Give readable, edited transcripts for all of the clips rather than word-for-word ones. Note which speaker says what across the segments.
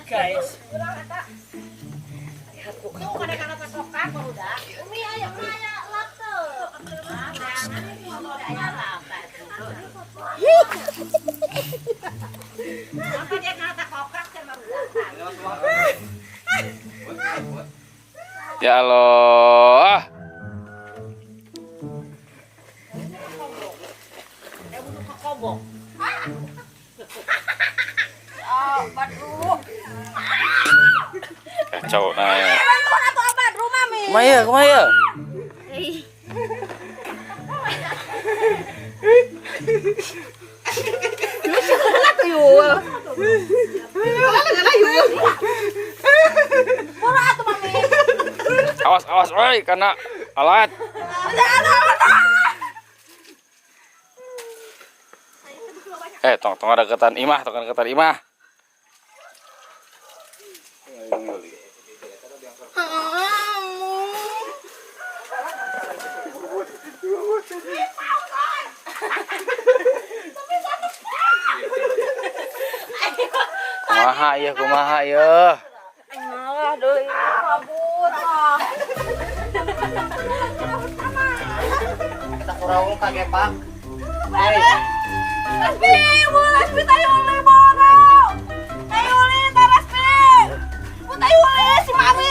Speaker 1: Guys.
Speaker 2: Umi aya aya lap tuh.
Speaker 3: Ya Allah. Kacau nah. Kumaha kumaha? Awas awas oi karena alat. Tong tong ada ketan imah, tong ada ketan imah. Kumaha ya, kumaha ya.
Speaker 2: Malah deui kabur.
Speaker 4: Kita kurang kagepak.
Speaker 2: Hei. Rasbi, Rasbi tayo uli bono. Tayo uli Rasbi. Tayo uli si Mami.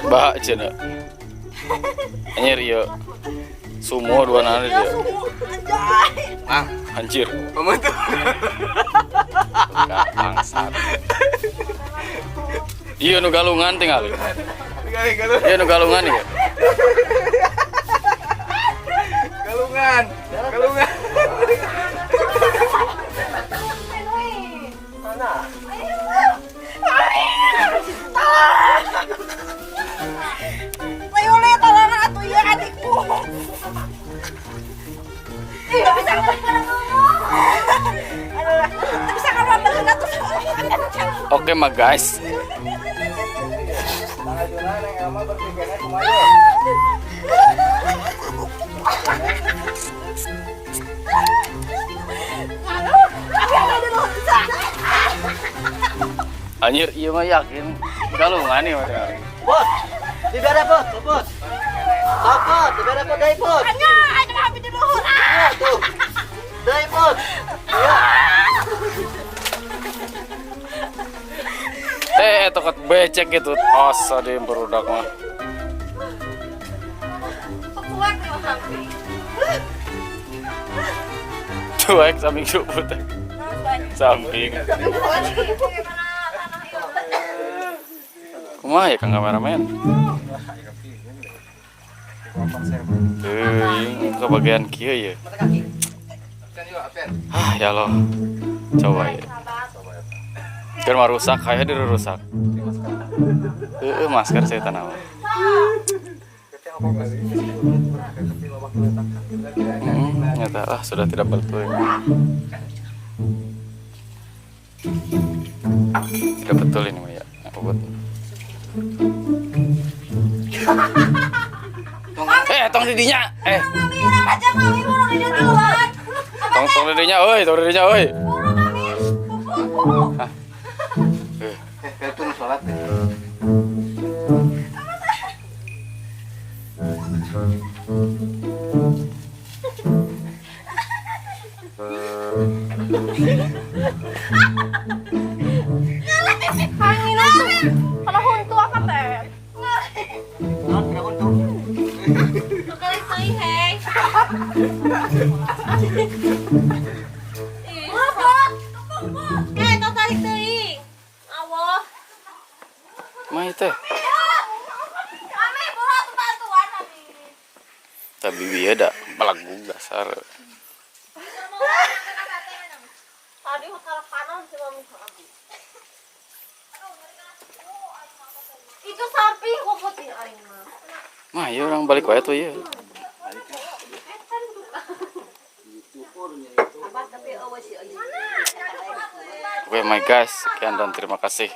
Speaker 3: Ba cenah. Anjir ieu. Sumo dua nana dia.
Speaker 4: Ah,
Speaker 3: anjir.
Speaker 4: Pembantu.
Speaker 3: Bangsat. Iya nu galungan tinggal. Iya nu galungan ieu.
Speaker 4: Galungan. Galungan. Mana?
Speaker 2: Tayo uli tolongan atuh ieu adikku. Tidak bisa. Aduh, bisa kamu atuh.
Speaker 3: Oke mah guys. Anjir, iya mah yakin galungan nih mah.
Speaker 4: Bos, dibere bos, bos. Sok bos, dibere bos deui bos.
Speaker 2: Anya, aing habis di luhur.
Speaker 4: Ah, tuh. Deui bos. Iya.
Speaker 3: Tokat becek gitu. Asa deh berudak mah. Cuek samping suput. Samping. Kumaha ya Kang kameramen? Teuing ke bagian kieu ya. Ah, ya Allah. Coba ya. Kan mah rusak, kayaknya dia rusak. Heeh, masker saya tanam. Nyata lah sudah tidak betul. Tidak betul ini Maya. Apa buat? Tong didinya. Tong tong didinya euy, tong didinya euy. Hah.
Speaker 4: Itu sholat deh.
Speaker 2: Angin aja. Kalau huntu apa teh?
Speaker 4: Non, kena huntu.
Speaker 2: Kali teuing hei. Bot, bot. Tong tarik teuing. Awoh.
Speaker 3: Mah teh.
Speaker 2: Mami, buru atuh bantuan mami.
Speaker 3: Tapi bieu da belagu dasar.
Speaker 2: Tadi kalau panas si mami. Itu samping kuputin aing mah.
Speaker 3: Mah ieu orang balik wae tuh ieu. Oke, my guys, sekian dan terima kasih.